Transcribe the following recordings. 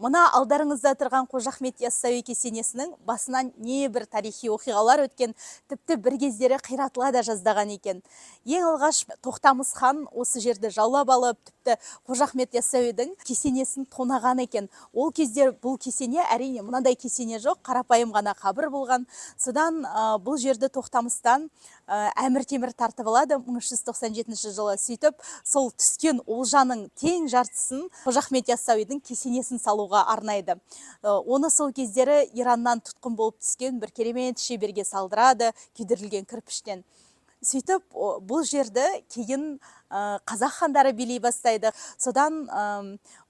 Мына алдарыңызда тұрған Қожа Ахмет Яссауи кесенесінің басынан небір тарихи оқиғалар өткен, тіпті бір кездері қиратыла да жаздаған екен. Ең алғаш Тоқтамыс хан осы жерді жаулап алып, тіпті Қожа Ахмет Яссауидің кесенесін тонаған екен. Ол кезде бұл кесене, әрине, мынандай кесене жоқ, қарапайым ғана қабір болған. Содан бұл жерді Тоқтамыстан Әмір Темір тартып алады 1397 жылы. Сөйтіп, сол түскен олжаның тең жартысын Қожа Ахмет Яссауидің кесенесін салуға арнайды. Оны сол кездері Ираннан тұтқын болып түскен бір керемет шеберге салдырады, күйдірілген кірпіштен. Сөйтіп, бұл жерді кейін қазақ хандары билей бастайды. Содан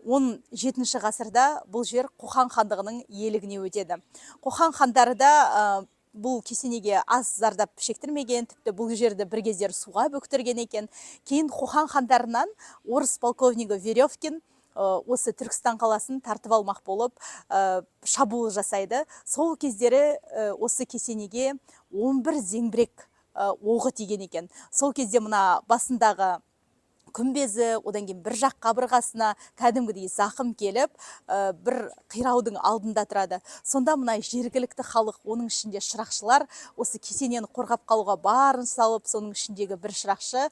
17 ғасырда бұл жер Қоқан хандығының иелігіне өтеді. Қоқан хандары да бұл кесенеге аз зардап шектірмеген, тіпті бұл жерді бір кездері суға бөктірген екен. Кейін Қоқан хандарынан орыс полковнигі Веревкин осы Түркістан қаласын тартып алмақ болып, шабуыл жасайды. Сол кездері осы кесенеге 11 зеңбірек оғы тиген екен. Сол кезде мына басындағы күмбезі, одан кейін бір жақ қабырғасына кәдімгідей зақым келіп, бір қираудың алдында тұрады. Сонда мына жергілікті халық, оның ішінде шырақшылар, осы кесенені қорғап қалуға барын салып, соның ішіндегі бір шырақшы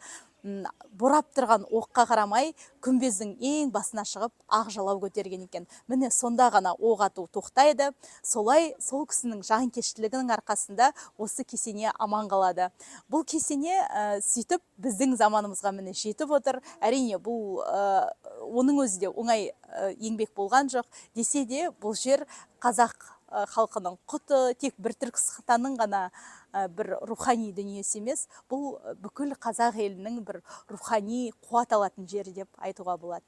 борап тұрған оққа қарамай, күмбездің ең басына шығып, ақ жалау көтерген екен. Міне, сонда ғана оқ ату тоқтайды. Солай, сол кісінің жанкештілігінің арқасында осы кесене аман қалады. Бұл кесене сөйтіп біздің заманымызға, міне, жетіп отыр. Әрине, бұл оның өзі де оңай еңбек болған жоқ. Десе де, бұл жер қазақ халқының құты, тек бір Түркістанның ғана бір рухани дүниесі емес, бұл бүкіл қазақ елінің бір рухани қуат алатын жері деп айтуға болады.